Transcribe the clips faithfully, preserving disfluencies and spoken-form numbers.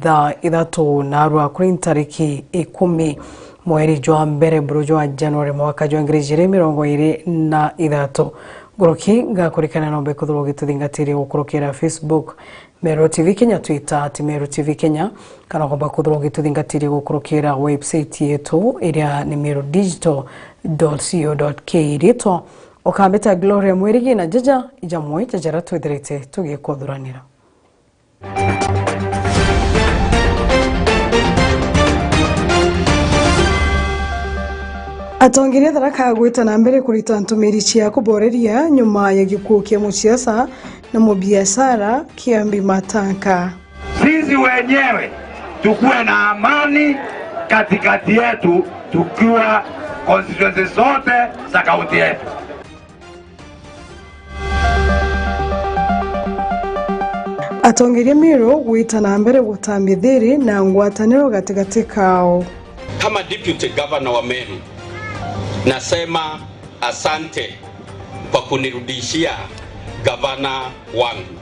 thaa ithatu narua kuri ntariki ikumi mweri jwa mbere buru jwa Januari mwaka jwa ngiri ijiri mirongo iri na ithatu. Nguruki ngakurikana nombe kuthirwa ugituthingatiria gukurukira Facebook, Meru T V Kenya, Twitter at Meru T V Kenya, kana ukomba kuthirwa ugituthingatiria gukurukira website yetu iria ni meru digital dot co dot ke. Ritwa ukambita Gloria Mwirigi na jaja ijamwe jajara twithirite tugikuthuranira. Atongeria Tharaka gwita na mbere kurita ntumiri cia kuboreria nyuma ya gikuu kia musiasa na mubiashara Kiambi Mataka. Sisi wenyewe tukuwe na amani katikati yetu, tukiwa constituency zote za kaunti yetu. Atongeria Meru gwita na mbere gutambia thiri na ngwataniro gatigati kao. Kama deputy governor wa Meru, nasema asante kwa kunirudishia gavana wangu.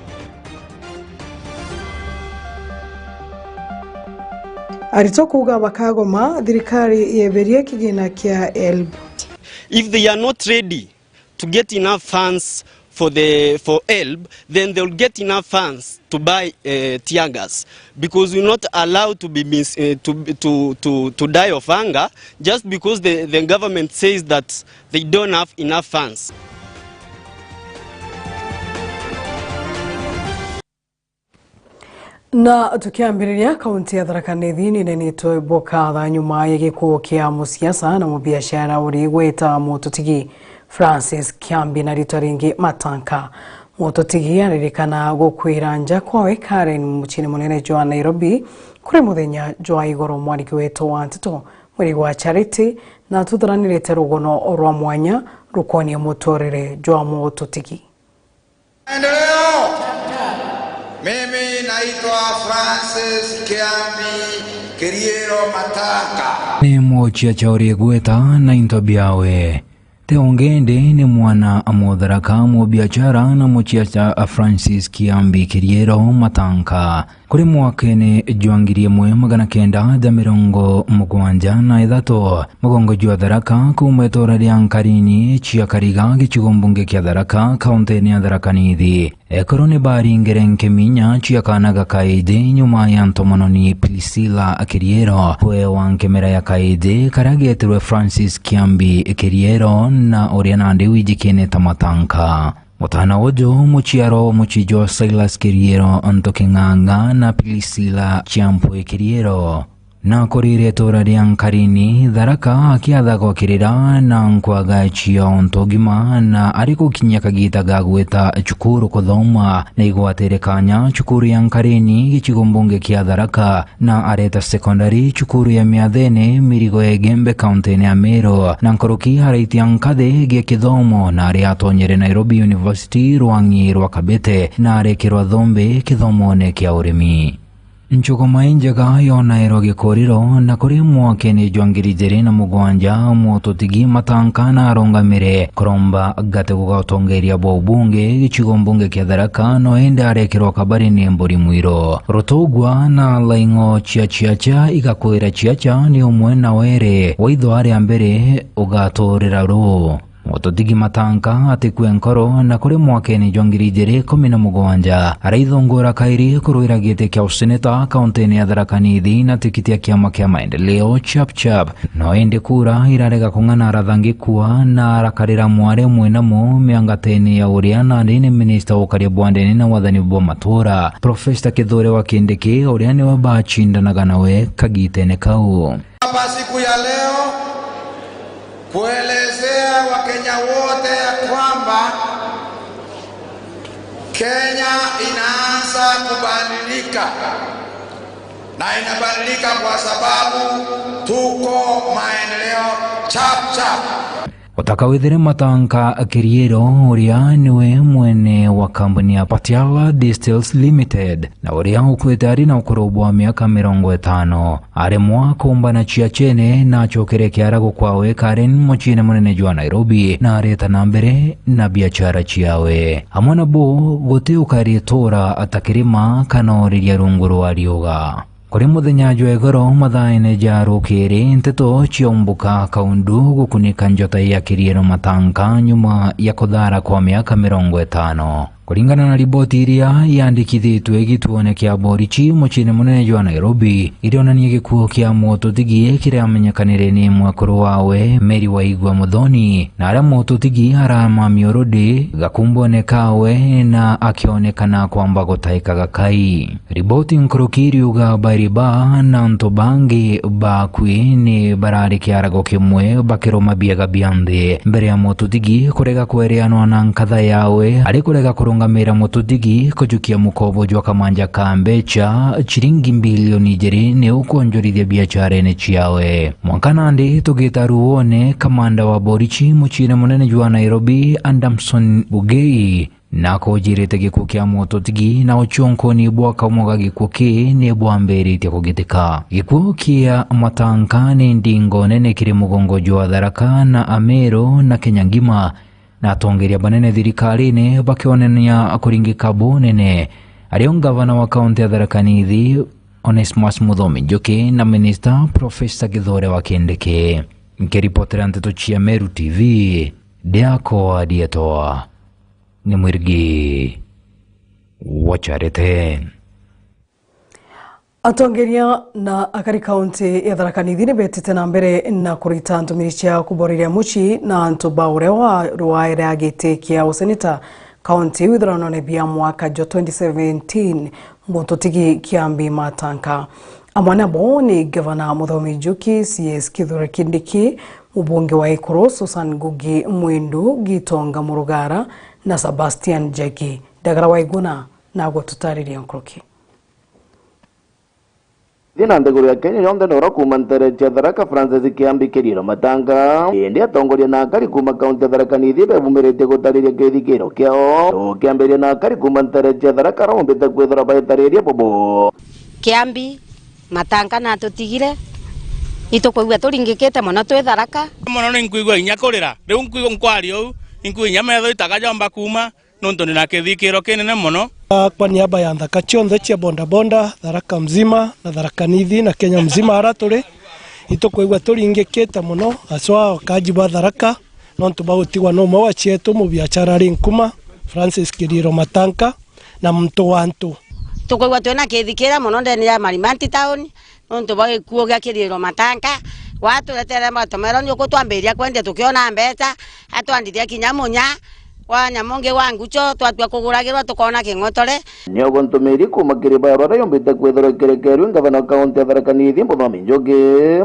Aritwa kuuga bakagoma thirikari yeberie kigina kia HELB. If they are not ready to get enough funds for the, for HELB, then they'll get enough funds to buy, eh, tear gas, because we will not allow to be mis-, eh, to, to, to, to die of hunger just because the, the government says that they don't have enough funds. Na tukiambiriria, kaunti ya Tharaka Nithi ninenitwe bukatha nyuma ya gikuu kia musiasa na mubiashara uri gwita mututigi Francis Kiambi na ritwa ringi Matanka. Mututigi aririkana gukwira nja kwawe Karen muciini munene jwa Nairobi kuri muthenya jwa igoro. Mwaniki wetu wa nteto Mwirigi wa Charity na tuthuranirite rugono rwa mwanya rukonie muturire jwa mututigi. Maendeleo. Mimi naitwa Francis Kiambi Kiriero Matanga. Ni muciaca uri igweta na into biawe. Ti ungi indi ni mwana a Mutharaka, mubiashara na muciaca Francis Kiambi Kiriero Matanga. Kuri mwakene jwa ngiri imwe magana kenda ja mirongo mugwanja na ithatu, mugongo jwa Tharaka kuuma itura ria Nkarini cia Kariga, gicigo mbunge kia Tharaka, kauntini ya Tharaka Nithi, ekuru ni baringire nkiminya cia kaana ga kaiji nyuma ya ntomononi Priscilla Kiriero kwewa nkimera ya kaiji karia getirwe Francis Kiambi Kiriero na uria nandi wijikine ta Matanka. Mutana uju muciaro muciji jwa Silas Kiriero Ntuking'ang'a na Priscilla Chiampwe Kiriero. Na kurire itura ria Nkarini, Tharaka akiatha gwakirira na nkwaga cia untu ugima, na ari gukinyia kagita ga gwita cukuru kuthoma, na igwatire kanya cukuru ya Nkarini, gicigo mbunge kia Tharaka, na areta secondary cukuru ya Miathene, mirigo ya Igembe, kauntini ya Meru, na nkuruki araitia nkathi gia kithomo, na ari atonyere Nairobi University rwang'i rwa Kabete, na arekirwa thombe kithomone kia urimi. Nchuguma injega yonairwa gikuriro, na kuri mwakene jwa ngiri ijiri na mugwanja, mututigi Matanka na arungamire kuromba gati gugatongeria bwa ubunge gicigo mbunge kia Tharaka, no indi arekirwa kabari ni mburi mwiro. Rutugwa na laing'o cia ciaca igakwira ciaca ni umwe na were waitho aria mbere ugaturira ru. Mututigi Matanka atikue nkoro, na kuri mwakene jwa ngiri ijiri ikumi na mugwanja, araithungura kairi kurwira giti kia useneta kauntini ya Tharaka Nithi na tikiti ya kiama kia Maendeleo, Chap Chap. No indi kura irarega kung'ana, arathangikua na arakarira mware mwinamu miangatene ya uria nandi ni minista wa ukaria bwa ndene na wathani bwa matura, Professor Kithure wa Kindiki, uria niwe bacindanaga nawe kagitene kau. Hapa siku ya leo kuelezea Wakenya wote ya kwamba Kenya inaanza kubadilika, na inabadilika kwa sababu tuko maendeleo chap chap. Utakawithire Matanka Kiriero, uria niwe mwene wa kambuni ya Patiala Distils Limited, na uria ukuite ari na ukuru bwa miaka mirongo itano, aremwa kumbana ciacene na acokere kiara gukwawe Karen muciine munene jwa Nairobi, na areta na mbere na biachara ciawe. Amwe nabo guti ukari itura atakirima kana uriria rungu rwa riuga. Kuri muthenya jwa igoro mathaene ja rukiri, nteto ciaumbuka kaundu gukunika njota ya Kiriero Matanka nyuma ya kuthara kwa miaka mirongo itano. Kuringana na riboti iria yandikithitue gituone kia borichi muciine munene jwa Nairobi, irionania gikuo kia mututigi kiriamenyekanire ni mwekuru wawe Mary Waigwa Muthoni, na aria mututigi aramamia urudi gakumbone kawe na akionekana kwamba gutaika gakai. Riboti nkuruki iriuga Bairiba na antu bangi bakui ni barari kiarago kimwe bakiruma biega bia nthi mbere ya mututigi kurega kwereanwa na nkatha yawe ari kurega kurungamira mututigi kujukia mukobo jwa kamanja ka mbecha ciringi mbilioni ijiri ni ukwonjorithia biacharene ciawe. Mwanka nandi tugita ruone, kamanda wa borichi muciine munene jwa Nairobi, Adamson Bugei, na akujirite gikuo kia mututigi na uchonkoni bwa kaumwe ga gikuo ki ni bwambiritie kugitika. Gikuo kia Matanka ni ndingo nene kiri mugongo jwa Tharaka na Ameru na Kenya ngima, na atongeria banene thirikarine bakionania kuringika bunene, ario ngavana wa kaunti ya Tharaka Nithi Onesmus Muthomi Njuki na minista Professor Kithure wa Kindiki. Nkiripotera nteto cia Meru T V, ndiakoa dietoa ni Mwirigi wa Charity. Atongeria na akari kaunti ya Tharaka Nithi ni betite na mbere na kurita ntumiri cia kuboreria mucii na antu ba uria wa rwaere a giti kia useneta kaunti iu ithuranone bia mwaka jwa twenty seventeen, mututigi Kiambi Matanka. Amwe nabo ni Gavana Muthomi Njuki, C S Kithure Kindiki, mubunge wa Ekuru Susan Ngugi Mwindu, Gitonga Murugara na Sebastian Jagi. Ndagara Waiguna na agututariria nkuruki. Thina nthiguru ya Kenya yonthe noro kuuma ntere cia Tharaka Francis Kiambi Kiriero Matanga. Indi atongoria na akari kuuma kaunti ya Tharaka Nithi bebumiritie gutariria kithikiro kiao. Tukiambiria na akari kuuma ntere cia Tharaka rombite kwithirwa baitariria bubu. Kiambi Matanga natutigire, itukwigua turingikite mono twi Tharaka. Mono ni nkwigua inya kurira. Riu nkwigua nkwaria uu, nkwigua inya metho itaka jomba kuuma. Nontu ndina kithikiro kinene mono. Kwa niaba ya nthaka cionthe cia bodaboda, Tharaka mzima na Tharaka Nithi na Kenya mzima ara turi, itukwigua turingikite mono, aswa wakaji ba Tharaka, nontu ba gutigwa na umwe wa cietu mubiachara ari nkuma, Francis Kiriero Matanka, na muntu wa antu. Tukwigua twina kithikiro mono ndene ya Marimanti town, nontu bwa gikuo gia Kiriero Matanka, gwaturetere matomero ni uku twambiria kwendia tukiona mbeca, atwandithia kinya munya wa nyamu ngi wa ngucho, twatua kuguragirwa tukoona king'otore. Niogo ntumiri kuuma kiri barua riria yumbite kwithirwa ikirekerue ngavana wa kaunti ya Tharaka Nithi Muthomi Njuki.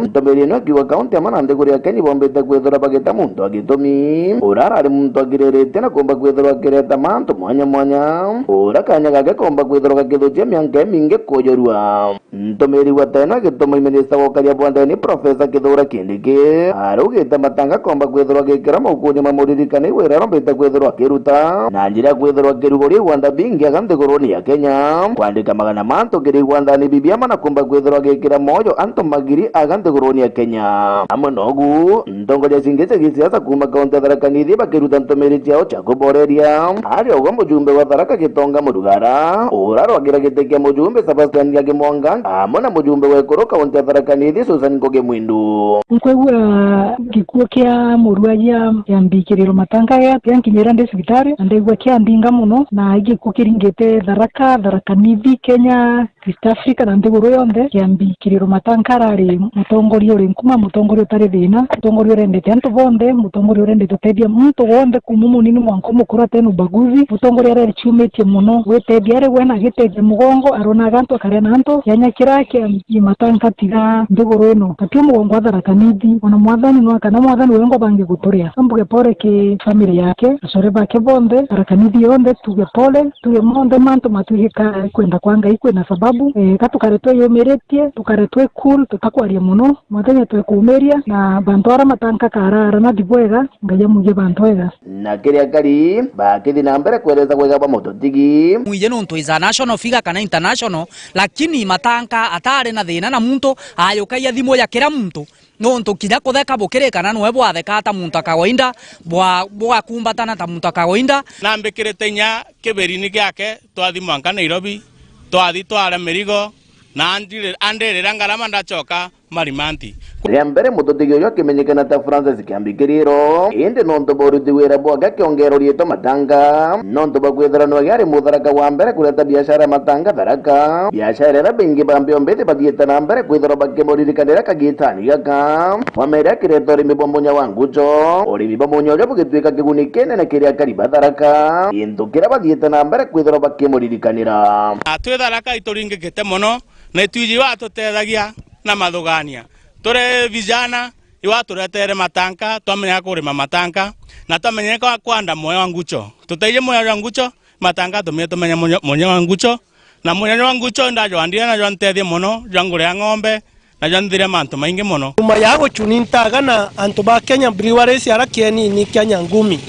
Ntumiri ino akiuga kaunti amwe na nthiguru ya Kenya ibombite kwithirwa bagita muntu wa gitumi, uria arari muntu agiriritie na kuumba kwithirwa akireta mantu mwanya mwanya, uria kanya gake koomba kwithirwa gakithukia mianka imingi kujurua. Ntumiri wa tene agituma minista wa ukaria bwa ndene Professor Kithure Kindiki araugite Matanga koomba kwithirwa agikira maukuni ma muririkani wira arombite kwithirwa akiruta na njira ya kwithirwa akirugoria igwanda bingi aga nthiguruni ya Kenya, kwandika magana mantu kiri igwandani bibiama na kuumba kwithirwa agikira moyo antu magiri aga nthiguruni ya Kenya. Amwe nogu, ntongoria cingi cia gisiasa kuuma kaunti ya Tharaka Nithi bakiruta ntumiri ciao cia kuboreria. Ari ogwo mujumbe wa Tharaka Gitonga Murugara, uria arwagira giti kia mujumbe Sebastian Jagi Mwanga, amwe na mujumbe wa Ekuru kaunti ya Tharaka Nithi Susan Ngugi Mwindu. Nkwigua gikuo kia muruagia Kiambi Kiriero Matanga gia, giankinyira ndi cibitari, na ndaigua kiandinga mono, na gikuo kiringite Tharaka, Tharaka Nithi, Kenya, East Africa na nthiguru yonthe. Kiambi Kiriero Matanga arari mutongoria uri nkuma, mutongoria utari thina, mutongoria urendete antu bonthe, mutongoria urendete utethia muntu wonthe kuuma munini mwanka umukuru atena ubaguzi, mutongoria arari ciumitie mono gwitethia ari we na agitethia mugongo, aronaga antu akaria na antu. Kianya kiria Kiambi Matanga tiga nthiguru ino, atio mugongo wa Tharaka Nithi, ona mwathani nwa kana mwathani wengwa bangi guturia. Ambuge pole ki family yake, acore bake bonthe, Tharaka Nithi yonthe, tuge pole. Tuge monthe mantu matwikika kwenda kwa Ngai kwina sababu, eh, ga tukare twiyumiritie, tukare twi cool, tutakwaria mono, mwathenya twekumiria, na bantu ara Matanga kara aranathi bwega, Ngai amuige bantu ega. Na kiri akari, bakithi na mbere kwereza bwega bwa mututigi. Mwije nontu is a national figure kana international, lakini Matanga atari na thina na muntu, ayukagia thimu ya kira muntu. Nontu kinya kutheka bukiri kana nwe bwathekaa ta muntu a kawaida, bwa-, bugakumbatana ta muntu a kawaida. Nambikirite inya kibirini giake, twathi mwanka Nairobi, twathi twara mirigo, Na andire-, andirira ngarama ndacoka Marimanti. Ria mbere mututigi uyu akimenyekana ta Francis Kiambi Kiriro, indi nontu bwa uruti wira bwake akiongera uriitwa Matanga, nontu bwa kwithirwa nwe ari mutharaka wa mbere kureta biashara ya Matanga Tharaka, biashara iria baingi ba mbiombithi bathiite na mbere kwithirwa bakimuririkanira kagitani gaka. Family akireta urimi bwa munya wa ngucho, urimi bwa munya uria bugituika kiguni kinene kiri akari ba Tharaka, gintu kiria bathiite na mbere kwithirwa bakimuririkanira. Na twi Tharaka ituringikite mono, na itwiji iwe atutethagia na mathugania. Turi vijana, iwe aturetere Matanga, twamenya kurima Matanga, na twamenya kwa-, kwanda munya wa ngucho. Tutaiji munya jwa ngucho, Matanga atumire tumenya munya, munya wa ngucho, na munya jwa ngucho ndajwandire na jwantethia mono, jwa ngure ya ng'ombe, na jwanthire mantu maingi mono. Nyuma ya gucuni ntaga na antu ba Kenya Breweries ara kienini kia Nyangumi,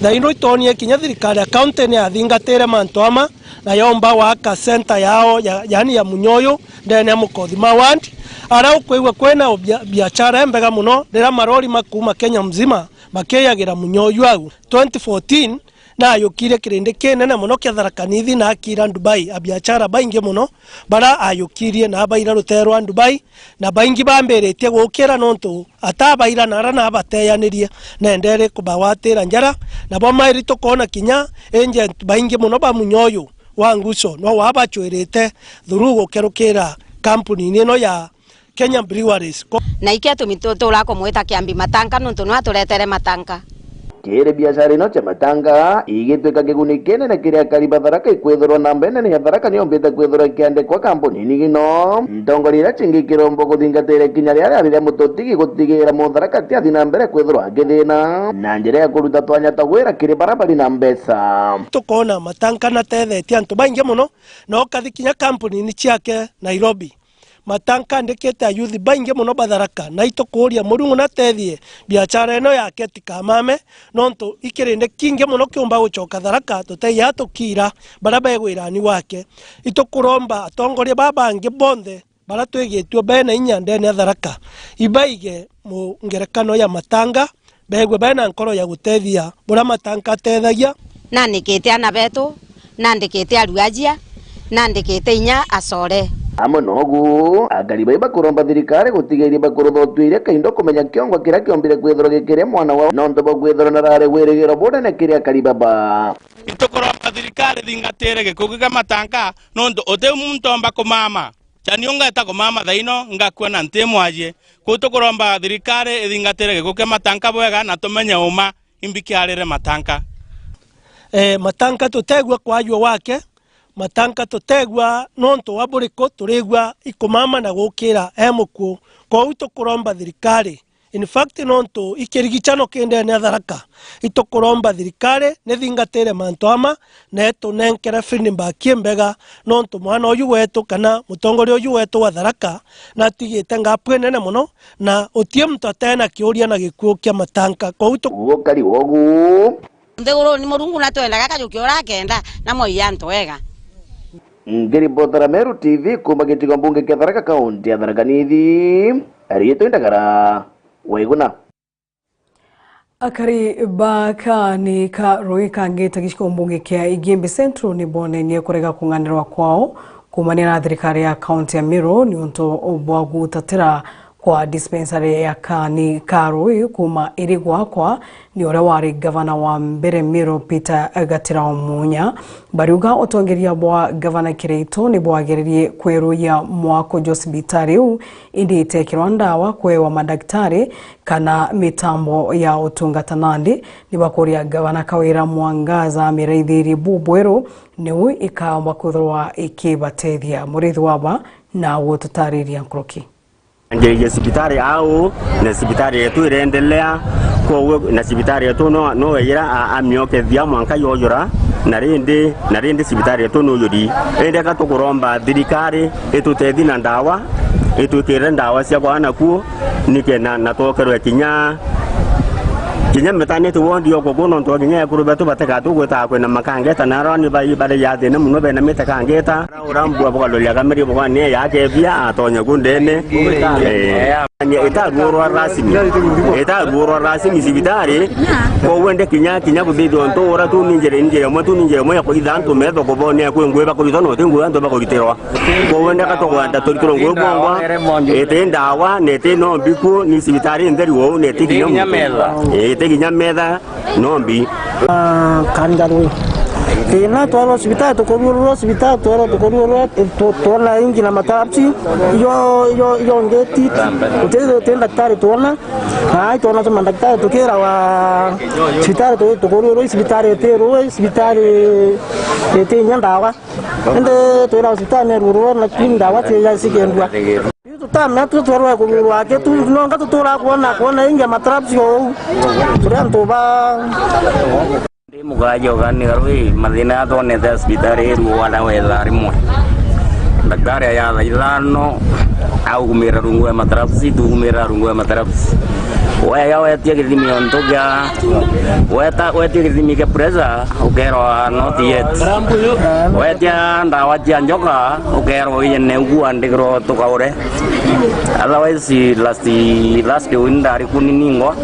thaino itwonie kinya thirikari ya kaunti ni yathingatire mantu ama, na yomba gwaka center yao ya, yani ya munya uyu ndene ya Mukothima ward, ara ukwigua kwina bia-, biachara imbega mono, riria marori makuuma Kenya mzima makiyagira munya uyu au. Twenty fourteen, nayukirie kirindi kinene mono kia Tharaka Nithi na akira Dubai, abiachara baingi mono bara ayukirie na abaira rutere rwa Dubai, na baingi bambiritie gukira nontu atabaira na ara nabateyanirie, na endere kubagwatira njara, nabo mairi tukoona kinya agent baingi mono ba munya uyu wa ngucho no wabachwirite through gukerukira kampuni ino ya Kenya Breweries. Ko- Na ikio tumi tu-, turaga kumwita Kiambi Matanga nontu nwe aturetere Matanga. Kiri biashara ino cia Matanga, igitwika kiguni kinene kiri akari ba Tharaka ikwithirwa namba inene ya Tharaka niyombite kwithirwa ikiandikwa kampuni-ini ino. Ntongoria iria cingi ikiromba kuthingatira ikinya riria riari ria mututigi gutigira mutharaka atiathi na mbere kwithirwa akithina na njira ya kuruta twanya twa wira kiri bara bari na mbeca. Tukoona Matanga natethetie antu baingi mono, na ukathi kinya kampuni-ini ciake Nairobi. Matanga andikite ayuthi baingi mono ba Tharaka, na itukuuria Murungu natethie biachara ino yake tikamame, nontu i kirindi kingi mono kiumba gucoka Tharaka, tutethia tukiira baria begwirani gwake. Itukuromba atongoria baba bangi bonthe baria twigitue bena inya ndene ya Tharaka, ibaige mu ngerekano ya Matanga, beegue bena nkoro ya gutethia buria Matanga atethagia. Nandikite ana betu, nandikite aruajia, nandikite inya acore. Amwe nogu, akari bai bakuromba thirikari gutigiria bakurutha utuire kaindo kumenya kiongo kiria kiombire kwithirwa gikiria mwana wao, nontu bwa kwithirwa narari wirigiro bunene kiri akari baba. Itukuromba thirikari thingatire gikuki kia Matanga, nontu uti muntu omba kumama. Chani ungeta kumama thaino ngakua na nti mwajie. Kuu tukuromba thirikari ithingatire gikuki kia Matanga bwega na tumenye uma imbi kiarire Matanga. Eh, Matanga tutegua kwajua gwake, Matanga tutegua nontu wa buriku, turigua ikumama na gukira e mukuu. Kwou tukuromba thirikari In fact, nontu ikirigicano kindene ya Tharaka, itukuromba thirikari nithingatire mantu ama na itunenkere feedback imbega, nontu mwana uyu wetu kana mutongoria uyu wetu wa Tharaka natigite ngapu inene mono, na utie muntu atena kiuria na gikuu kia Matanga. Kwou tu- Gukari wogu. Nthiguruni Murungu natwendaga kajukia uria akenda, na moi antu ega. Ngiribotera Meru T V kuuma gicigo mbunge kia Tharaka, kaunti ya Tharaka Nithi, riitwa Indagara Waiguna. Akari ba kaani ka Rui kangite gicigo mbunge kia Igembe Central ni bonenie kurega kung'anirwa kwao kuumania na thirikari ya kaunti ya Meru niuntu bwa gutatira kwa dispensary ya kaani ka Rui kuuma iri gwakwa ni uria wari gavana wa mbere Meru Peter Gatira Omunya. Bariuga utongeria bwa gavana Kiraitu ni bwageririe kwiruia mwako jwa cibitari iu, indi itekirwa ndawa, kwewa madaktari kana mitambo ya utungata. Nandi ni bakuria gavana Kawira Mwangaza amiraithirie bubweru niu ikaomba kwithirwa ikibatethia. Murithi waba na gututariria nkuruki. Njiririe cibitari au, na cibitari yetu irendelea, kwoguo, na cibitari yetu no, no weyira a-, amiokethia mwanka yojura, na rindi, na rindi cibitari yetu nuyuri. Indi eka tukuromba thirikari itutethie na ndawa, itwikirire ndawa cia kwa nakuo, nikenda na twokerwe kinya, Kinya maternity ward yo kuku nontu wa kinya ekuru betu batigatu gwita kwina makangeta, na aroni bai bari ya thina muno bena mite kangeta. Ura mbua bugaluria kamiri bugania ya kebia atonya ku ndene. Eh, itaruurwa rasmi. Itaruurwa rasmi cibitari. Koguo ende kinya, kinya kuthithia untu ura tu ni njira, njira imwe tu ni njira imwe ya kuitha antu metho kubonia kwi ngui bakuritwa na uti ngui antu bakuritirwa. Koguo ndeka tugwenda turitirwe ngui bongwa, iti ndawa, na iti no mbiku, ni cibitari ntheri uu, na iti kinya muntu. Iti kinya metha, no mbi. Ah, Kangarwe. Thina twarwa cibitari, tukuruurwa cibitari, twarwa tukuruurwa, tu-, twona ingi na matabsi, yo, yo, yo ngeti, uti, uti ndaktari twona. Ai, twona tu mandaktari tukirawa cibitari tu-, tukuruurwa, cibitari iti rui, cibitari iti inya ndawa. Indi twira cibitari ni ruru, lakini ndawa ti ya cikendua. Tutamea tu twerwe kururu ake tu, nonga tutura kuona, kuona ingi matraps yo uu. Turi antu ba. Ndi mugaji ugani garui, mathina ya twonete cibitari iru wana wetha rimwe. Daktari aya thaa ithano, augumira rungu ya matraps, tugumira rungu ya matraps. Waya wetie githimi ontu gia, weta, wetie githimi kia pressure, ukerwa not yet. Wetia ndawa cia njoka, ukerwa uye ne ugu andikirwo tukaure. Otherwise, last, last week ndari kuni ningwa,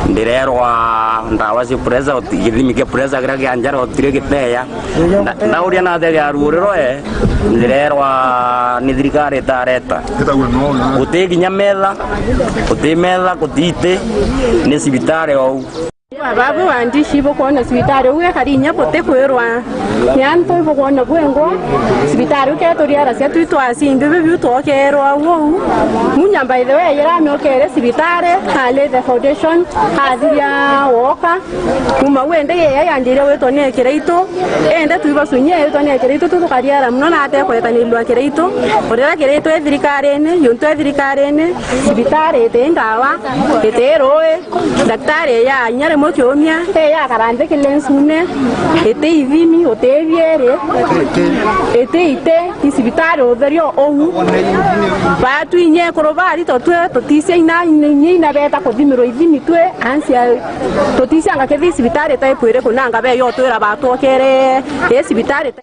ndirerwa ndawa cia pressure, uti-, githimi kia pressure kiria kia njara utire giteya. Nda-, ndauria natia gia ruuriro, eh, ndirerwa ni thirikari itareta. Guti kinya metha, guti metha, guti iti, ni cibitari ou. Ababu bandici bukwona cibitari uu ekari inya buti kwirwa ni antu ibukwona bwengwa cibitari uketuriaracia twi twacimbi bibiu twokerwa uu. Munya by the way yiramiokere cibitari ali the foundation athiria woka kuma wende yeya yanjiria witwa ni ekiraitu ende twibasunye yitwa ni ekiraitu tu tukariara muno na atekwetanirwa kiraitu urira kiraitu e thirikarini yuntu e thirikarini cibitari iti ndawa iti rui. Daktari eya inya rimwe kiumia, eya karante kilensune, iti ithimi, uti bieri, iti ite, i cibitari utherio uu. Batu inya ekuru bari to twe, tutisia ina, inya ina beta kuthimirwa ithimi twe, ansia tutisianga kethi cibitari taipu iriku nanga beyo twira batwokere, i cibitari ta-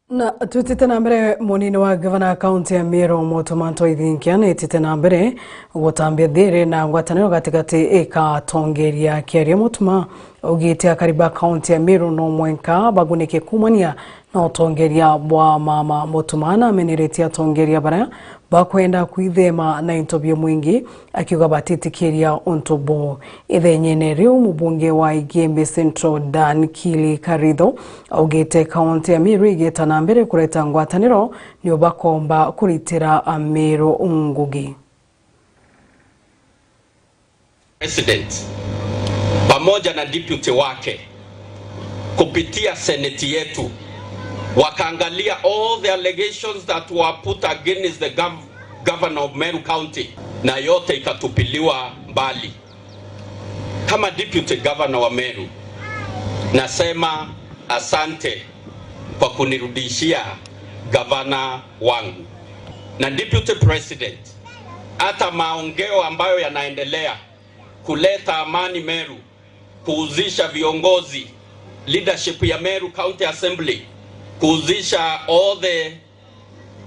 Na twitite na mbere, munini wa gavana kaunti ya Meru, Mutuma M'Ethingia, nitite na mbere gutambia thiri na ngwataniro gatigati ka atongeria. Akiaria, Mutuma augite akari ba kaunti ya Meru no mwenka bagunike kumania na utongeria bwa mama. Mutuma nameneretie atongeria baria bakwenda kwithema na into bia mwingi, akiuga batitikiria untu buu. Ithenyene riu, mubunge wa Igembe Central Dan Kili Karitho augite kaunti ya Meru igeta na mbere kureta ngwataniro, nio bakomba kuritira Ameru ngugi. President pamoja na deputy wake kupitia seneti yetu wakaangalia all the allegations that were put against the gov-, governor of Meru County, na yote ikatupiliwa mbali. Kama deputy governor wa Meru, nasema asante kwa kunirudishia gavana wangu. Na deputy president, hata maongeo ambayo yanaendelea kuleta amani Meru, kuhusisha viongozi, leadership ya Meru County Assembly, kuhusisha all the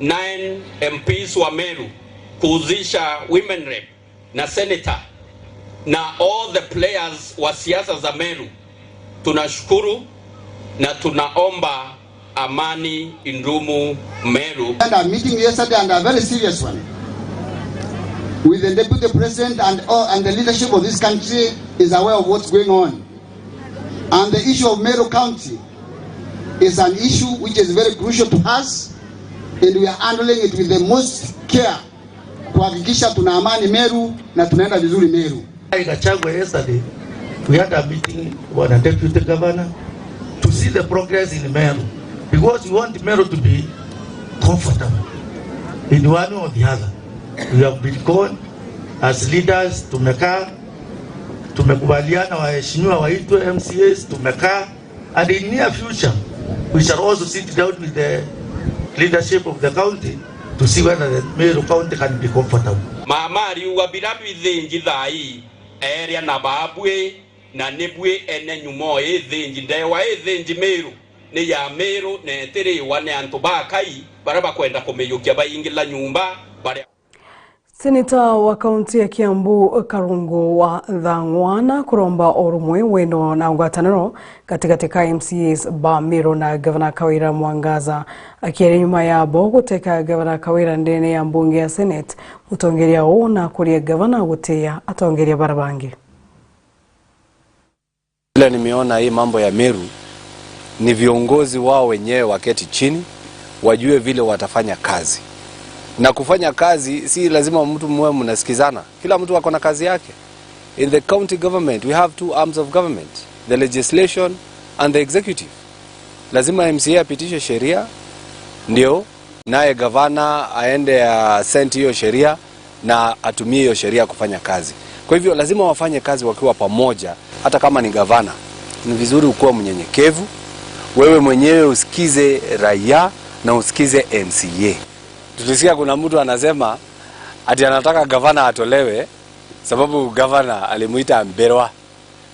nine M Ps wa Meru, kuhusisha women rep na senator na all the players wa siasa za Meru, tunashukuru na tunaomba amani idumu Meru. And a meeting yesterday and a very serious one with the deputy president and all, and the leadership of this country is aware of what's going on. And the issue of Meru County is an issue which is very crucial to us, and we are handling it with the most care kuhakikisha tuna amani Meru na tunaenda vizuri Meru. Gachagua yesterday, we had a meeting with the deputy governor to see the progress in Meru, because we want Meru to be comfortable in one or the other. We have been gone as leaders, tumekaa, tumekubaliana waheshimiwa waitwe M C As, tumekaa. And in near future, we shall also sit down with the leadership of the county to see whether the Meru County can be comfortable. Mama ariuga bira bithingi thaa ii Eeria na baabui, na ni bui ene nyumo ithinji. Ndewa ithinji Miru ni ya Miru, na itiriwa ni antu ba Akai baria bakwenda kumiyukia baingila nyumba baria. Seneta wa kaunti ya Kiambu, Karungu wa Thang'wana, kuromba urumwe, wendo na ngwataniro gatigati ka M C As ba Miru na Gavana Kawira Mwangaza. Akiaria nyuma ya bo guteka Gavana Kawira ndene ya mbunge ya Senate, mutongeria uu nakuria gavana gutia atongeria baria bangi. Vile nimeona hii mambo ya Meru, ni viongozi wao wenyewe waketi chini, wajue vile watafanya kazi. Na kufanya kazi, si lazima mtu muwe mnasikizana. Kila mtu ako na kazi yake. In the county government, we have two arms of government, the legislation and the executive. Lazima M C A apitishe sheria, ndio naye gavana aende asent hiyo sheria na atumie hiyo sheria kufanya kazi. Kwa hivyo, lazima wafanye kazi wakiwa pamoja. Hata kama ni gavana, ni vizuri ukuwa mnyenyekevu, wewe mwenyewe usikize raia na usikize M C A. Tulisikia kuna mtu anasema ati anataka gavana atolewe sababu gavana alimuita mberwa.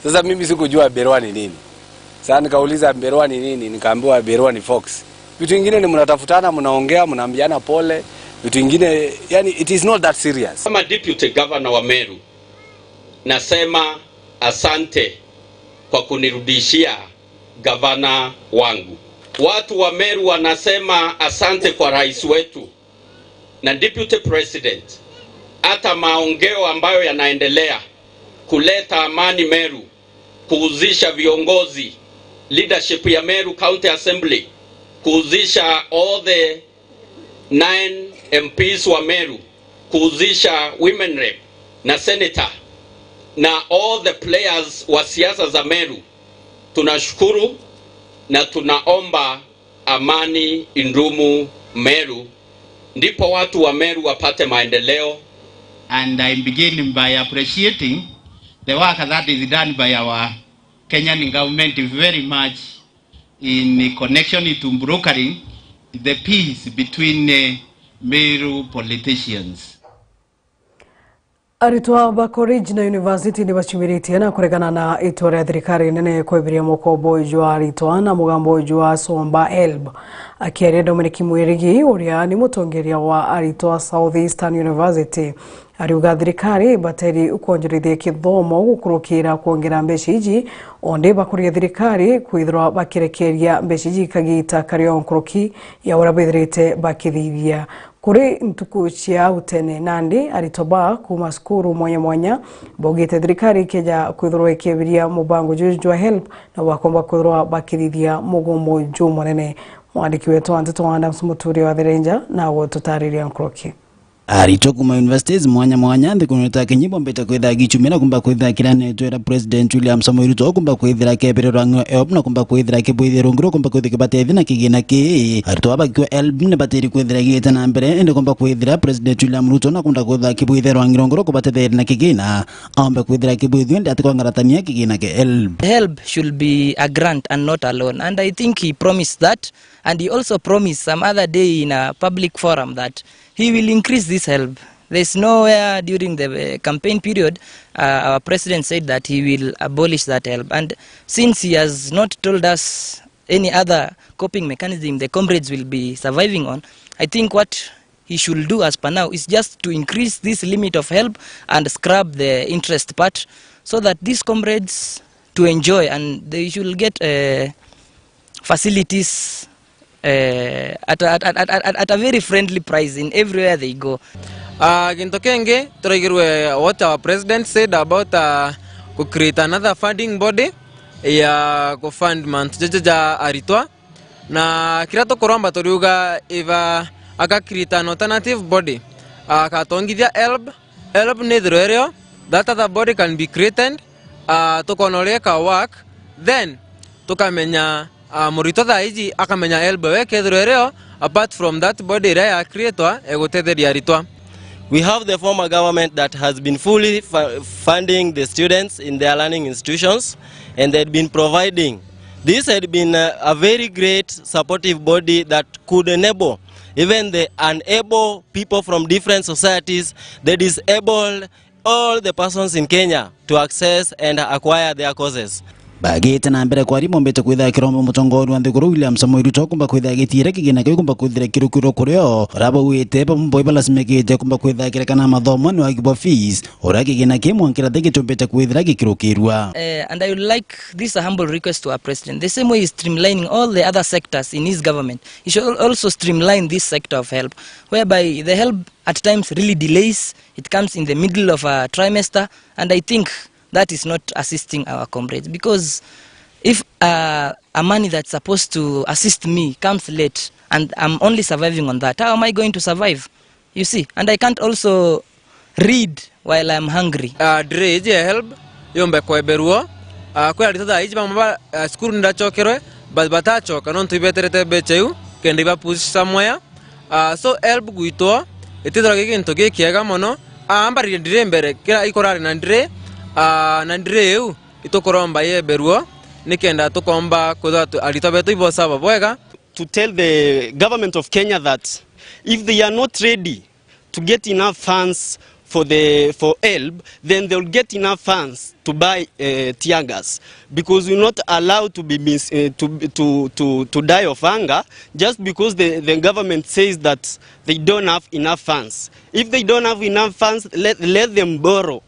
Sasa mimi sikujua mberwa ni nini. Sasa nikauliza mberwa ni nini, nikaambiwa mberwa ni fox. Vitu ingine ni mnatafutana, mnaongea, mnaambiana pole. Vitu ingine, yani, it is not that serious. Kama deputy governor wa Meru, nasema asante kwa kunirudishia gavana wangu. Watu wa Meru wanasema asante kwa rais wetu na deputy president. Hata maongeo ambayo yanaendelea kuleta amani Meru, kuhusisha viongozi, leadership ya Meru County Assembly, kuhusisha all the nine M Ps wa Meru, kuhusisha women rep na senator na all the players wa siasa za Meru, tunashukuru na tunaomba amani indumu Meru, ndipo watu wa Meru wapate maendeleo. And I begin by appreciating the work that is done by our Kenyan government very much in connection to brokering the peace between, eh, Meru politicians. Aritwa ba college na university ni bacumiritie na kuregana na itua ria thirikari nene kwebiria mukombo jwa aritwa na mugambo jwa Somba HELB. Akiaria Dominic Mwirigi, uria ni mutongeria wa aritwa South Eastern University, ariuga thirikari ibateri kwonjorithia kithomo gukurukira kwongera mbeca iji, ondi bakuria thirikari kwithirwa bakirekeria mbeca iji kagita kario nkuruki ya uria bithirite bakithithia. Kuri ntuku cia au tene, nandi aritwa ba kuuma cukuru mwanya mwanya baugite thirikari ikeja kwithirwa ikiebiria mubango juju jwa HELB, na bakomba kwithirwa bakithithia mugomo jumunene. Mwandiki wetu wa nteto Adams Muturi wa Thirinja na gututariria nkuruki. Aritwa kuuma universities mwanya mwanya nthigurune ta Kenya bombite kwithira gichumira kumba kwithira kiranetwe ra President William Samoei Ruto kumba kwithira kebere rwang'o eob na kumba kwithira kibwithia rungiro kumba kwithira kibatethi na kigina ki. Aritwa aba bakiwa HELB ni batiri kwithira giite na mbere, indi kumba kwithira President William Ruto na kunda kwithira kibwithia rwang'iro ngoro kubatetheria na kigina, aombe kwithira kibwithio indi atikongaratania kigina ki HELB. HELB should be a grant and not a loan, and I think he promised that, and he also promised some other day in a public forum that he will increase this HELB. There's nowhere during the, uh, campaign period, uh, our president said that he will abolish that HELB. And since he has not told us any other coping mechanism the comrades will be surviving on, I think what he should do as per now is just to increase this limit of HELB and scrap the interest part so that these comrades to enjoy and they should get, uh, facilities, eh, at, a, at, at, at, at a very friendly price in everywhere they go. Ah, gintu kingi turaigirwe what our president said about, ah, ku create another funding body ya ku fund mantu jaja ja aritwa, na kiria tukuromba turiuga if, ah, aka create an alternative body, ah, akatongithia HELB, HELB nithirwe irio, that other body can be created, ah, tukona uria ika work, then tukamenya, ah, muritwa thaa iji akamenya HELB we kethirwa irio, apart from that body iria ya creatwa igutetheria aritwa. We have the former government that has been fully fu-, funding the students in their learning institutions, and they had been providing. This had been a, a very great supportive body that could enable even the unable people from different societies, the disabled, all the persons in Kenya to access and acquire their causes. Bagite na mbere kwaria, bombite kwithira kiromba mutongoria wa nthiguru William Samoei Ruto kumba kwithira agitiire kigina kiu kumba kwithira kirukirwo kurio, uria bauite bamwe bo ibalazimikite kumba kwithira kirekana mathomo ni wagi bwa fees, uria kigina kiu mwankira thi gitumbite kwithira gikirukirwa. Eh, and I would like this a humble request to our president. The same way he's streamlining all the other sectors in his government, he should al- also streamline this sector of help, whereby the help at times really delays. It comes in the middle of a trimester, and I think that is not assisting our comrades, because if uh, a money that's supposed to assist me comes late and I'm only surviving on that, how am I going to survive? You see, and I can't also read while I'm hungry. Uh, ndire iji ya help yombe kweberwo. Uh, kwi arito thaa iji bamwe ba uh, cukuru ndachokerwe, but batachoka nontu ibeterete mbecha iu kenda iba push somewhere. Uh, so help gwitwa itithirwa gi gintu gikiega mono. Uh, ambaririe ndire mbere kira ikurari na ndire uh, na ndire iu itukuromba yeberwo nikenda tukomba kwithirwa tu- arito betu ibosaba bwega. To tell the government of Kenya that if they are not ready to get enough funds for the for help, then they'll get enough funds to buy uh, tear gas, because we will not allow to be mis, uh, to, to to to die of hunger just because the the government says that they don't have enough funds. If they don't have enough funds, let let them borrow.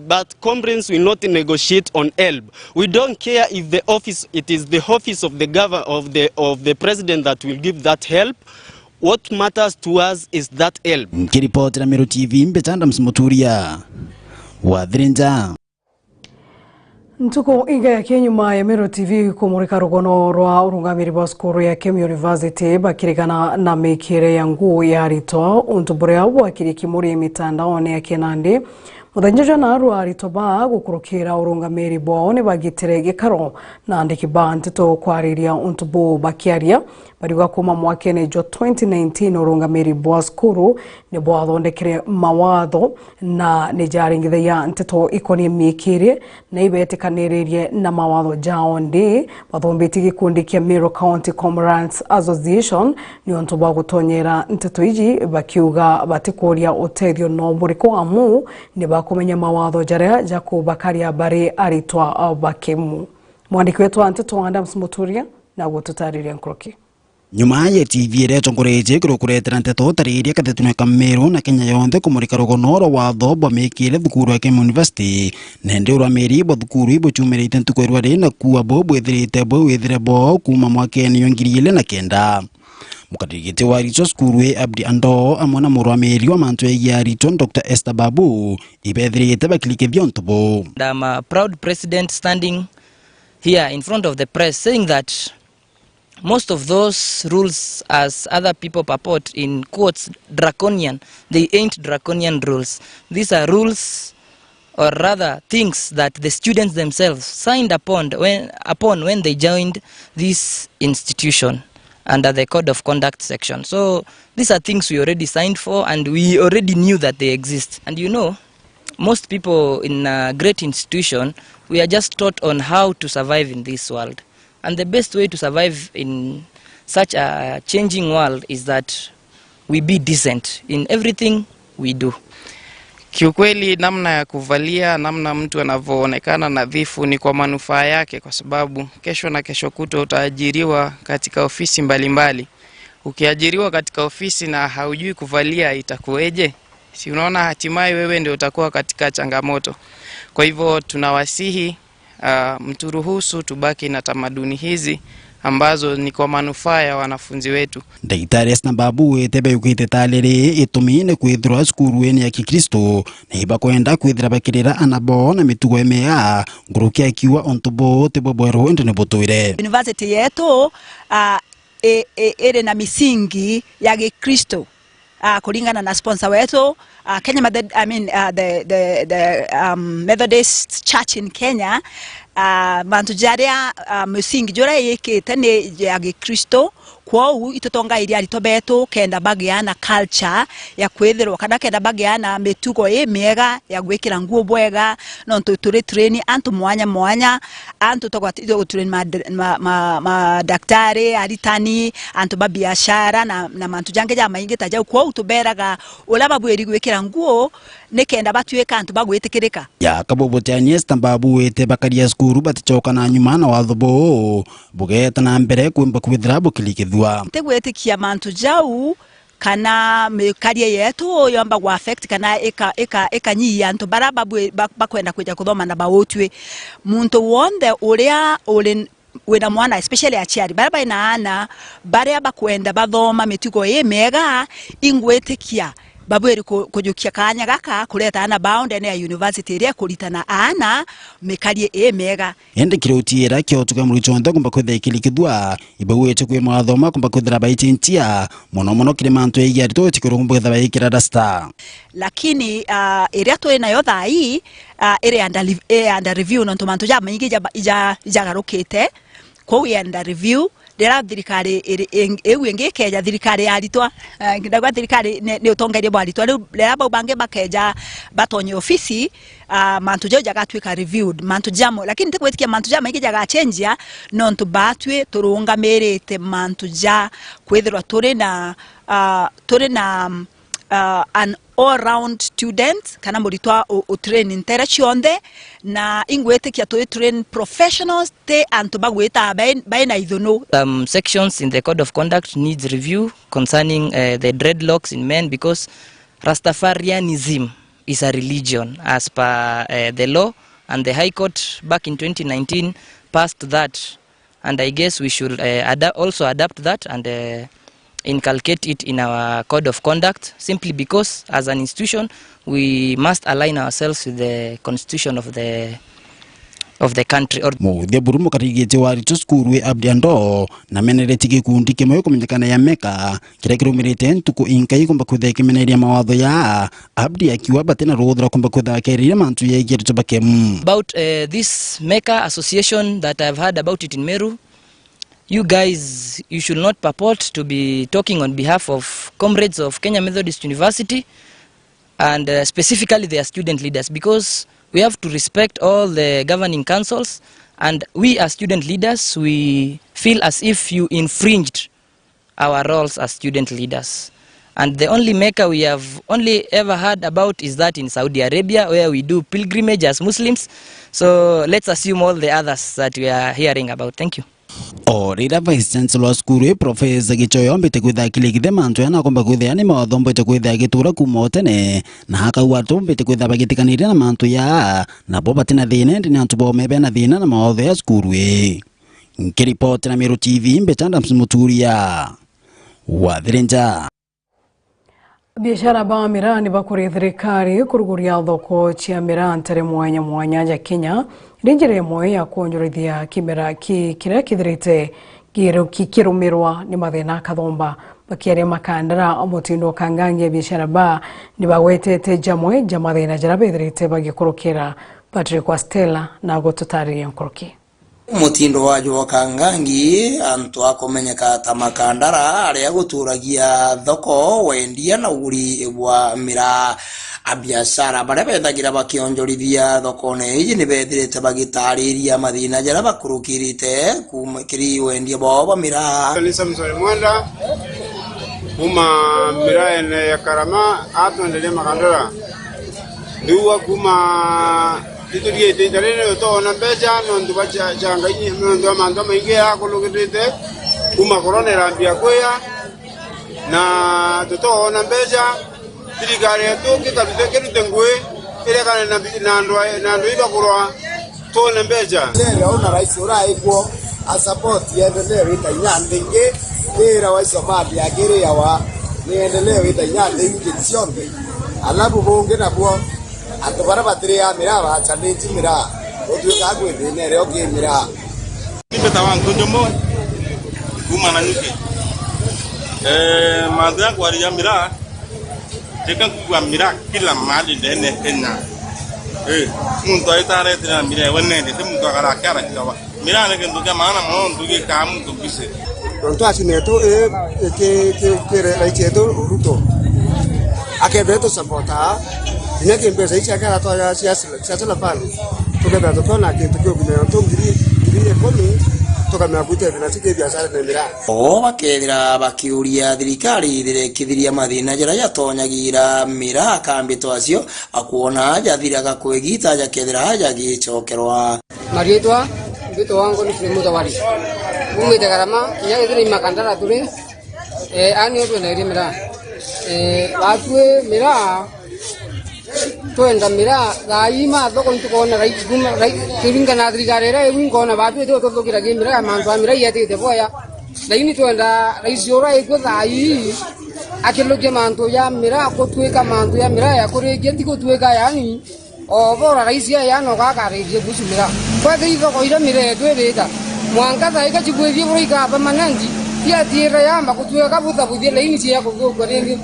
But comrades will not negotiate on help. We don't care if the office, it is the office of the governor, of the of the president that will give that help. What matters to us is that help. Nkiripotera Meru T V, mbita Adams Muturia wa Thirinja. Ntuku inga ya kinyuma ya Meru T V kumurika rugono rwa urungamiri bwa cukuru ya Kemu University bakirigana na mikire ya nguu ya aritwa, untu buria bwakirie kimuri mitandaone ya kinandi. Muthenya jwa narua aritwa baa gukurukira urungamiri bwao ni bagitire gikaro na andiki ba nteto kwariria untu buu bakiaria. Bariuga kuma mwakene jwa twenty nineteen urungamiri bwa cukuru ni bwathondekire mawatho na ni jaringithagia nteto ikonie miikiri na ibetikaniririe na mawatho jao. Ndi bathombetie gikundi kia Meru County Comrades Association ni untu bwa gutonyera nteto iji bakiuga batikuria utethio no buriku amu ni bakumenya mawatho jaria jakubakaria bari aritwa ba Kemu. Mwandiki wetu wa nteto Adams Muturia na gututariria nkuruki. Nyuma ya T V iria itongoretie kuru kuretera nteto tariria kathetunwe ka Meru na Kenya yonthe kumurika rugono rwa watho bwa miikire thukuru ya Kemu University, nende uramiri bwa thukuru ibuchumirite ntuku irwa ri na kuua bo bwithirite bwithire bo kuma mwakene jwa ngiri ili na kenda. Mukariri giti wa aritwa cukuru ii Abdi Ando amwe na murwamiri wa mantu yaigia aritwa Doctor Esther Babu ibethirite bakirikithia untu buu. And I'm a proud president standing here in front of the press saying that most of those rules, as other people purport, in quotes, draconian, they ain't draconian rules. These are rules, or rather things that the students themselves signed upon when, upon when they joined this institution under the code of conduct section. So these are things we already signed for and we already knew that they exist. And you know, most people in a great institution, we are just taught on how to survive in this world. And the best way to survive in such a changing world is that we be decent in everything we do. Kiukweli, namna ya kuvalia, namna mtu anavyoonekana nadhifu ni kwa manufaa yake, kwa sababu kesho na kesho kutwa utaajiriwa katika ofisi mbalimbali. Ukiajiriwa katika ofisi na haujui kuvalia, itakuweje? Si unaona, hatimaye wewe ndio utakuwa katika changamoto. Kwa hivyo tunawasihi, ah, mturuhusu tubaki na tamaduni hizi ambazo ni kwa manufaa ya wanafunzi wetu. Ndagitari Esther Babu wite beukite ta riri itumi ni kwithirwa cukuru ii ni ya Gikristo, na ibakwenda kwithira bakirira ana bao na mitugo imea, nguruki akiuga untu buu ti bwa bweru indi ni butwire. University yetu, ah, i- i- iri na misingi ya Gikristo, ah, kuringana na sponsor wetu, ah, Kenya Methed-, I mean, ah, the, the, the, um, Methodist Church in Kenya. Ah, mantu jaria, ah, misingi juria yikite ni ya Gikristo, Kwou itutongairie aritwa betu kenda bagia na culture ya kwithirwa, kana kenda bagia na mitugo imiega ya gwikira nguo bwega, nontu turi train antu mwanya mwanya, antu tugwatithua gutrain ma, ma, ma, madaktari, aritani, antu ba biashara na, na mantu jangi jamaingi ta jau. Kwou tuberaga uria babwiri gwikira nguo nikenda batuika antu ba gwitikirika. Ya kabubu Aniesta Mbabu wite bakaria cukuru baticoka na nyuma na watho buu bugeeta na mbere kwimba kwithira bukirikithua. Ntigwitikia mantu jau kana mikarie yetu yomba gwa affect kana ika, ika, ikanyihia antu bara babwi-, ba-, bakwenda kwija kuthoma na bautwi. Muntu wonthe uria uri wina mwana, especially aciari baria baina aana baria bakwenda bathoma mitugo imiega, ingwitikia babwiri ku-, kujukia kanya gaka kureta aana bao ndene ya university iria ikuritana aana mikarie imiega. Indi kiri utiira kiotu kia murutwo onthe kumba kwithira ikirikithua, ibauite kwi mawatho ma kumba kwithira baicinchia, mono mono kiri mantu yaigia aritwa utikuru kumba kwithira baikira rasta. Lakini, ah, iria twi nayo thaa ii, ah, iri under, iri under review, nontu mantu jamaingi ija-, ija-, ijagarukite. Kwou iri under review. Riria thirikari iri, ing-, iu ingi ikeja, thirikari ya aritwa, eh, ndauga thirikari ni, ni utongeria bwa aritwa. Riu riria bau bangi bakeja batonye ofisi, ah, mantu jau jagatwika reviewed, mantu jamo, lakini ntigwitikia mantu jamaingi jagachenjia, nontu batwi turungamirite mantu ja kwithirwa turi na, ah, turi na, ah, an all round student, kana muritwa u, u train ntere cionthe, na ingwitikia twi train professionals, ti antu bagwita bai, bai na ithunu. Some sections in the code of conduct needs review concerning, eh, the dreadlocks in men, because Rastafarianism is a religion as per, eh, the law, and the High Court back in twenty nineteen passed that, and I guess we should, eh, ada-, also adapt that and, eh, inculcate it in our code of conduct, simply because as an institution we must align ourselves with the constitution of the, of the country. Or Muthia buru mukarigitie wa aritwa cukuru wi Abdi Ando na meneretie gikundi kimwe kumenyekana ya Meka, kiria kirumirite ntuku inkai kumba kwithira kimeneria mawatho ya Abdi akiuga bati na ruuthira kumba kwithira bakeriria mantu yaigie aritwa ba kemu. About, eh, this Meka association that I've heard about it in Meru, you guys, you should not purport to be talking on behalf of comrades of Kenya Methodist University and, uh, specifically their student leaders, because we have to respect all the governing councils, and we as student leaders, we feel as if you infringed our roles as student leaders. And the only Mecca we have only ever heard about is that in Saudi Arabia, where we do pilgrimage as Muslims. So let's assume all the others that we are hearing about. Thank you. O riria Vice Chancellor wa cukuru ii, Professor Gichoyo, ombite kwithira akirikithia mantu jaa na akomba kwithira ni mawatho ombite kwithira agitura kuuma o tene, na akauga ati bombite kwithira bagitikaniria na mantu jaa, nabo bati na thina, indi ni antu boome bena thina na mawatho ja cukuru ii. Nkiripotera Meru T V, mbita Adams Muturia, Wathirinja. Biashara ba miraa ni bakuri thirikari kuruguria thoko cia miraa ntere mwanya mwanya ja Kenya, iri njira imwe ya kwonjorithia kimera ki-, kiria kithirite kiru-, ki-, kirumirwa ni mathina akathomba. Bakiaria Makandara, Omutindo Kangangi, a biashara ba ni bagwetete jamwe ja mathina jaria bethirite bagikurukira. Patrick Wastela na gututariria nkuruki. Mutindo wa Jwoka Ngangi, antu a kumenyeka ta Makandara, aria guturagia thoko, wendia na uguri bwa miraa. Abiashara baria bethagira bakionjorithia thokone iji ni bethirite bagitariria mathina jaria bakurukirite kuuma kiri wendia bwao bwa miraa. Ni Samson Mwenda, kuuma miraene ya Karama, atwenderia Makandara. Ndiuga kuuma Ituriite ita riri utoona mbeca nontu bwa cha-, changaini, nontu bwa mantu jamaingi jakurukirite kuuma korona irambia kwia, na tutoona mbeca. Thirikari yetu kikabithe kirute ngui irekane na bi-, na andu a-, na andu ibakurwa, twone mbeca. Tere ona rais uraikwo a support yendelee wita inya nthi ingi, wira wa Somali akiriawa ni endelee wita inya nthi ingi cionthe. Alafu bungi nabuo, antu baria batiriaa miraa bacanitie miraa, gutuika kwi thina iria uki miraa. Ni beta wa ntu njomo kuuma na nyuki. Eh, mantu ya kwaria miraa, teka kugua miraa kila mahali ndene Kenya. Eh, muntu aitaretera miraa ewe nende, ti muntu akarakiara kirawa. Miraa ni kintu kia maana mono, nontu gikaa muntu busy. Nontu aci netu, i, i, ki, ki, ki rais yetu Ruto. Akethira tusupport, kinya ki mbeca ici akera twaja cia, cia solar panel, tukethira tukiona kintu kiu kinya nontu ngiri, ngiri ikumi, tukamenya gwitethia nacio ki biashara na miraa. O bakethira bakiuria thirikari ithire ikithiria mathina jaria jatonyagira miraa kambi twacio, akwona jathiraga kwi giita jakethira jagicokerwa. Mariitwa, mbitwa wangu ni Sule Muthawari. Umite Garama, kinya githira i Makandara turi, eh, ani utwenderie miraa. Eh, batwi miraa, twenda miraa, thaa ii ma thoko ntukoona rai-, kuma, rai-, kiringana na thirikari iria iu nkoona batwi tu tuthukiragia miraa, mantu a miraa ietite bwaya. Lakini twenda rais uria ikwo thaa ii, akilukia mantu ja miraa, gutwika mantu ja miraa ya kurikia, ti gutwika yani, o bora rais aya no gakariririe kuhusu miraa. Kwethira ithoko iria miraa yetu irita, mwanka thaa ika cibwithie bura ikaba mananti, ciatiira yamba gutwika buthabuthia laini cia kuthukua ringi.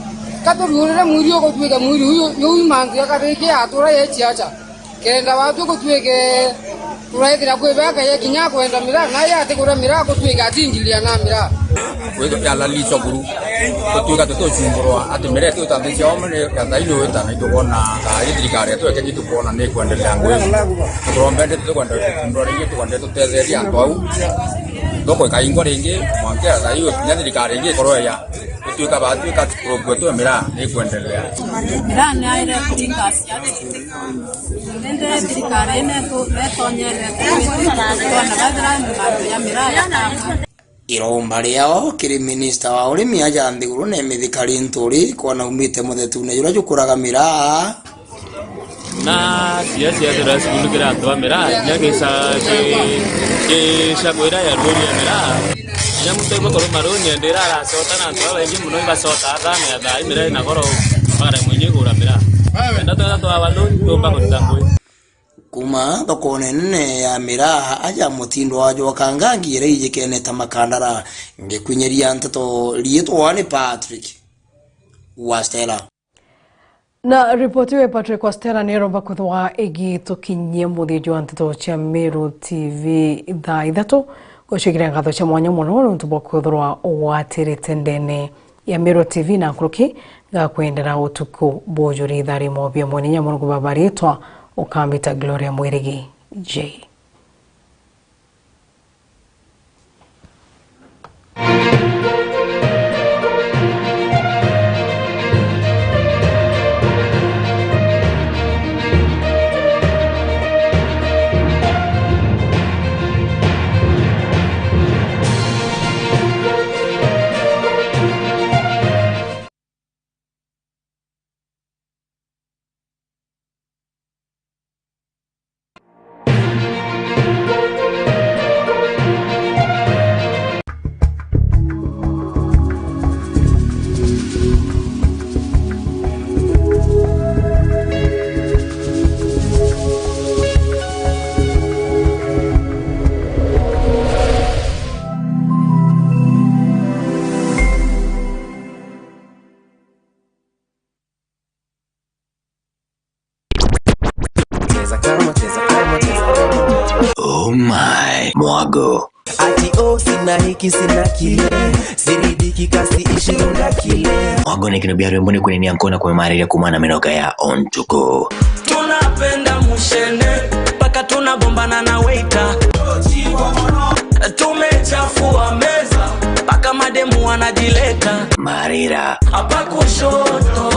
Ka turiurire mwiri ugutwika mwiri uyu, yu mantu ya kariki atura ye ciaca. Kenda watu gutwike Turaithira kwi beka ya kinya kwenda miraa, na ya atigura miraa gutwika atingilia na miraa. Kwithwa ya laliswa buru, gutwika tutucumburwa ati miraa itu ta nthi cia omre ya thaini wita na itubona ta i thirikari yetu eke gitukwona ni kwendelea ngwi. Turombende tukwenda kundwa ringi tukwenda tutetheria antu au. Thoko ikaingwa ringi, mwanka ya thaini kinya thirikari ingi ikorwe ya gutwika batwika tukurukua tu miraa ni kwendelea. Miraa ni aire kuringa asiati. Indi thirikari ino itu-, netonyerete, twona bathira mantu ya miraa ya kamba. Iromba riao kiri minista wa urimi aja nthiguru ni Mithika Linturi kwona aumite muthetune juria jukuraga miraa. Na cia ciethira cukuru kiri antu a miraa, inya gica-, gi-, gicagwira ya ruuri ya miraa. Inya muntu aigua kuruma ruuni, ende ira aracota na antu babaingi mono ibacotaa thana ya thaa imwe ina goro, bakaremwa inya igura miraa. Enda twetha twawa ruuni, tuumba kurita ngui. Kuuma thokone nene ya miraa aja mutindo wa jwa Kangangi iria ijikene ta Makandara, ngikwinyeria nteto riitwa ni Patrick wa Stella. Na ripoti ya Patrick Wastera ni iromba kwithwa igitukinyia muthia jwa nteto cia Meru T V thaa ithatu. Gucokeria ngatho cia mwanya mono niuntu bwa kwithirwa ugwatirite ndene ya Meru T V na nkuruki. Ngakwendera utuku bujuri ithaa rimwe bia mwene nya Murungu baba riitwa ukambita Gloria Mwirigi J. Cheza kama, cheza kama, cheza kama. Oh my, mwago. Ati oh, sina hiki, sina kile. Siridhiki kasi ishi runda kile. Mwago ni kino bia rwimbo ni kuninia nkona kumemariria kumana minoga ya ontuku. Tunapenda mushene, mpaka tunagombana na waiter. Tumechafua meza, mpaka mademu wanajileta. Marira. Hapa kushoto.